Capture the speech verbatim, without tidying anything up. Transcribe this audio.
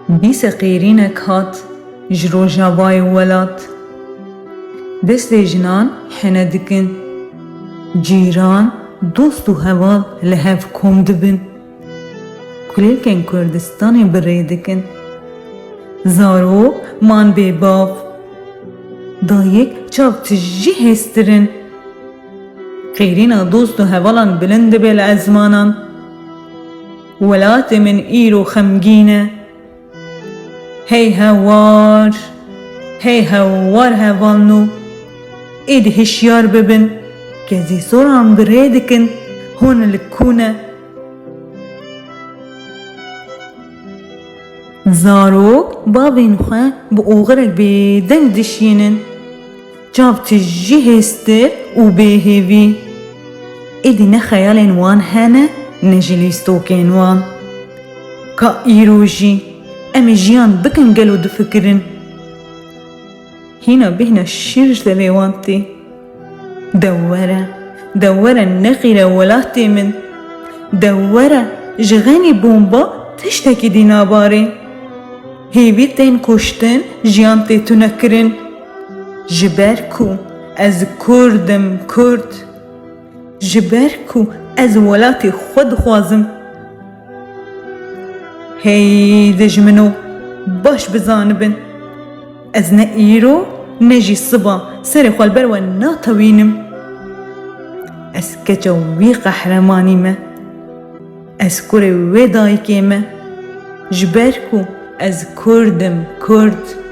Dîse qêrînek hat ji Rojavayê welat. Destê jinan hene dikin. Cîran, dost û heval li hev kom dibin. Kulîlkên Kurdistanê bi rê dikin. Zarok man bê bav. Dayik çav tijî hêstir in. Qêrîna dost û hevalan bilind dibe li ezmanan. Welatê min îro xemgîn e. Hey hewar, hey hewar hevalno. Êdî hişyar bibin, kezî soran bi rê dikin, hûn li kû ne. Zarok bavên xwe bi oxirek bêdeng dişînin. Çav tijî hêstir û bêhêvî. Êdî ne xeyalên wan hene, ne jî lîstokên wan. Ka îro jî em ê jiyan bikin gelo difikirin. Hîna bêhna şîr ji devê wan tê. De were, de were nexîre welatê min. De were ji xenî bomba tiştekî dî nabarê. Hêvî tên kuştin, jiyan tê tunekirin. Ji ber ku ez Kurd im, Kurd. Ji ber ku ez welatê xwe dixwazim. Hey dijmino, baş bizanibin. Ez ne îro, ne jî siba serê xwe li ber we natewînim. Ez keça wî qehremanî me. Ez kurê wê dayikê me. Ji ber ku ez Kurd im, Kurd.